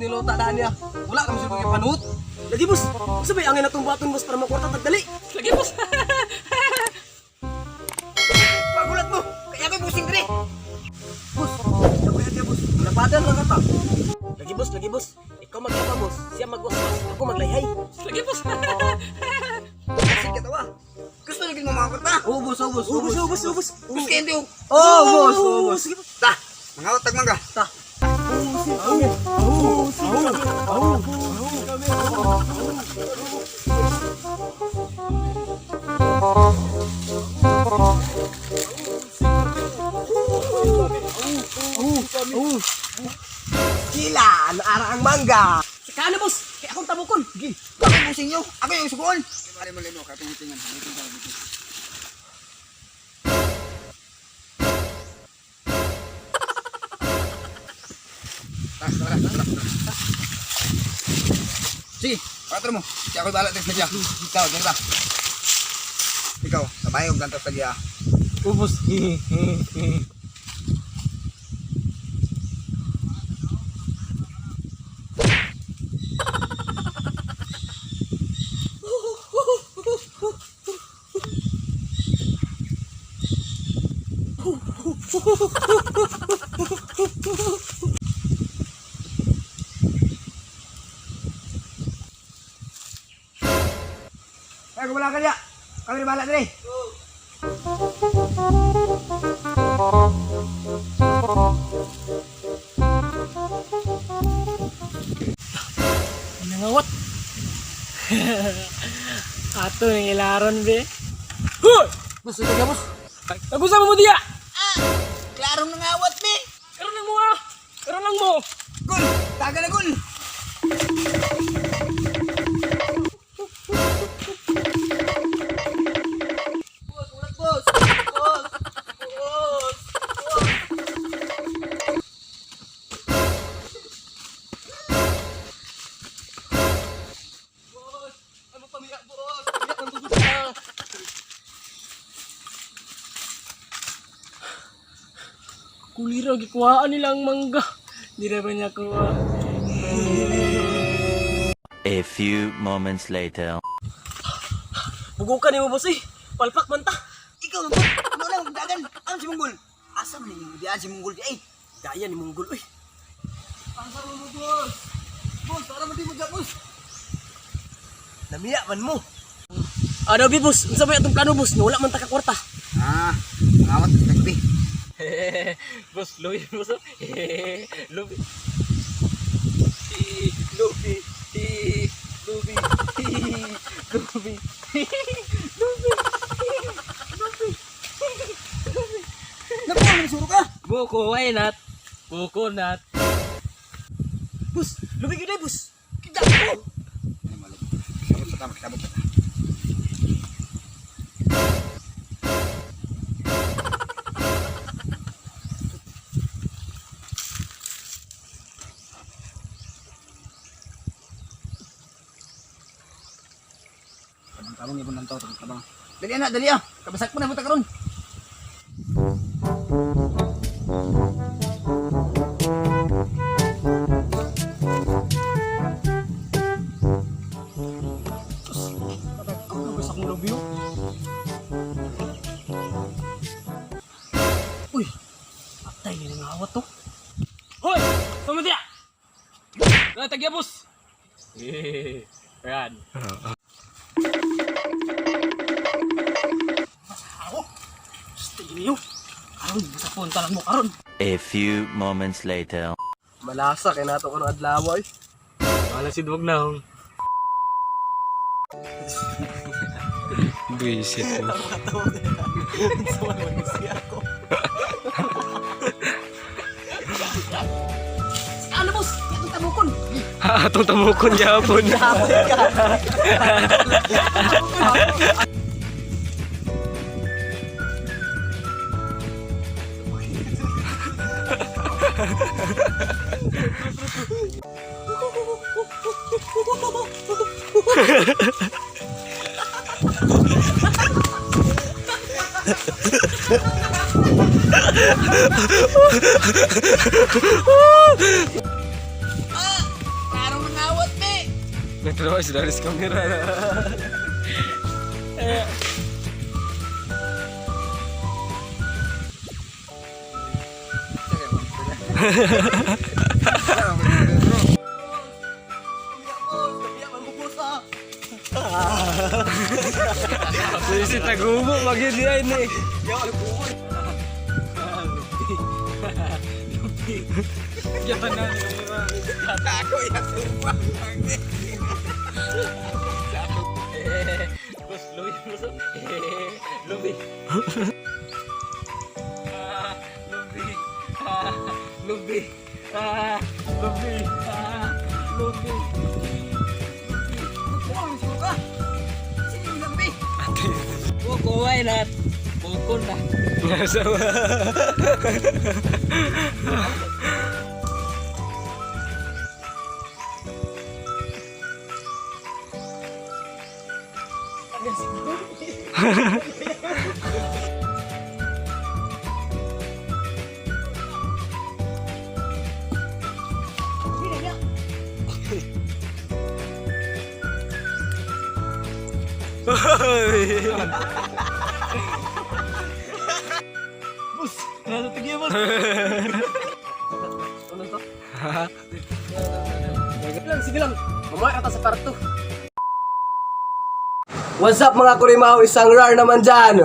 niluta daan niya. Wala kami siguro panuot. Lagi, boss. Unsa bay angay natong buhaton, boss, para makwarta tagdali? Lagi, boss. Pagulat mo. Kaya ako'y busing dre. Boss, ako yan boss. Labadan lang ka. Lagi, boss, lagi, boss. Ikaw maglaba, boss. Siya magwaswas, ako maglayhay. Lagi, boss. Sige tawa. Gusto na mo mga kwarta. Oo, boss, oo, boss. Ubus, ubus, ubus. Gusto kayo hindi. Oo, boss, oo, boss. Sige, boss. Ta, mga tag mangga. Ta. Kila, naara ang mangga. Saka na, boss. Kaya akong tabukon. Sige. Ako'y busing nyo. Ako yung sukuon. Mali mo limo, katungutingan. Tara, tara, tara, tara. Sige, patro mo. Siya ako'y bahala sa siya. Ikaw, dyan ka. Ikaw, sabay og gantos sa giya. Ubus. Ay, kumala ka niya. Kami ni bahala dre. Nangawat. Ato nang ilaron be. Hoy! Boss, ito ka, boss. Nagusa mo diya. Ah, klarong nangawat me. Karon lang mo ah. Karon lang mo. Gol, taga na gol. Boss, ulat, boss. Boss. Boss. Boss. Ano pamiya, boss? Pamiya ng tubig na. Kulira gikuhaan nila ang mangga. Di ra ba niya kuha. A few moments later. Bugukan nimo, boss, eh. Palpak man ta. Ikaw man, ano lang dagan? Ano si Munggol? Asa man yung diyan si Munggol di ay? Daya ni Munggol, uy. Asa mo mo, boss? Boss, para mo di mo dyan, boss. Namiya man mo. Ano, bi, boss? Unsa bay atong plano, boss? Nga wala man ta ka kwarta. Ah, nangawat sa gabi. Boss, lubi boss. Lubi. Lubi. Lubi. Lubi. Lubi. Napuha man suro ka. Buko, why not? Coconut. Boss, lubi gyud eh, boss. Kita ko. Ano mali? Sabot sa tama, sabot sa tama. Tabang tabang ibon lang to, tabang tabang. Dali na, dali ah. Kabasak mo na buta karon. Ano ba sa akong lubi, oh? Uy, patay ni nangawat to. Hoy! Sama diya! Tagya, boss. Eh, ayan. Ako. Gusto niyo. Karon, basta punta lang mo karon. A few moments later. Malasa kay nato kanang adlaw ay. Wala si Duwag na. oh. Buisit mo. Ano, boss? Kaya atong tabukon. Atong tamukon yapon. Nagtrabaho si Darius camera. Namiya man mo, boss ah. Si Tagubo magyud di ay ni. Gyatan na ni kamera. Ako ya tuwa. Boss, lubi boss. Lubi. Ah, lubi. Ah, lubi. Ah, lubi. Ah, lubi. Kuha mo ka. Sige lang bi. Buko ay na. Buko na. Boss, nasa tingin, boss. Ano to? Sige lang, sige lang. Mamaya ka sa parto. What's up, mga kurimaw? Isang rar naman dyan.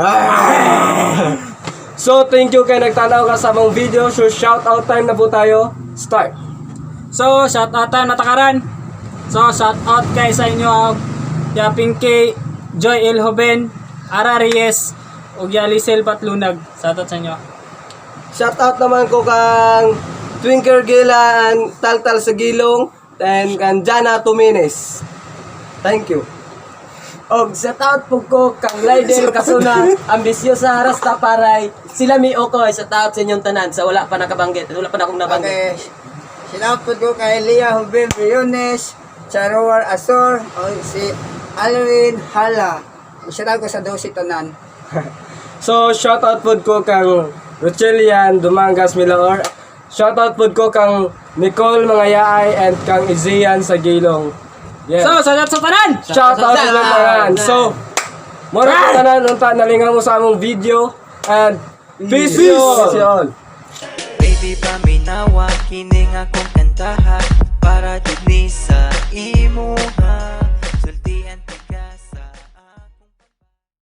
So thank you kay nagtanaw ka sa among video. So shout out time na po tayo. Start. So, shout out tayo natakaran. So, shout out kay sa inyo ang ya Pinky, Joy Elhoben, Ara Reyes, ug ya Lisel Patlunag. Shout out sa inyo. Shout out naman ko kang Twinker Gila and Taltal sa Gilong and kang Jana Tumines. Thank you. Og shout out po ko kang Lydel Kasuna, ambisyosa Rastafaray. Sila mi Okoy, shout out sa inyong tanan sa wala pa nakabanggit, wala pa na akong nabanggit. Okay. Shout out ko kay Leah Jubel Briones, Charowar Asor, o si Alwin Hala. Shout out ko sa Dosi Tanan. So shout out pod ko kang Rochelian Dumangas Milaor. Shout out pod ko kang Nicole Mangayaay and kang Izian sa Gilong. Yes. So, shout out sa tanan! Shout out sa inyong tanan. So, mora sa tanan unta nalingaw mo sa among video and peace, peace all. Baby, paminawa, kini nga akong kantaha para jud ni sa imuha.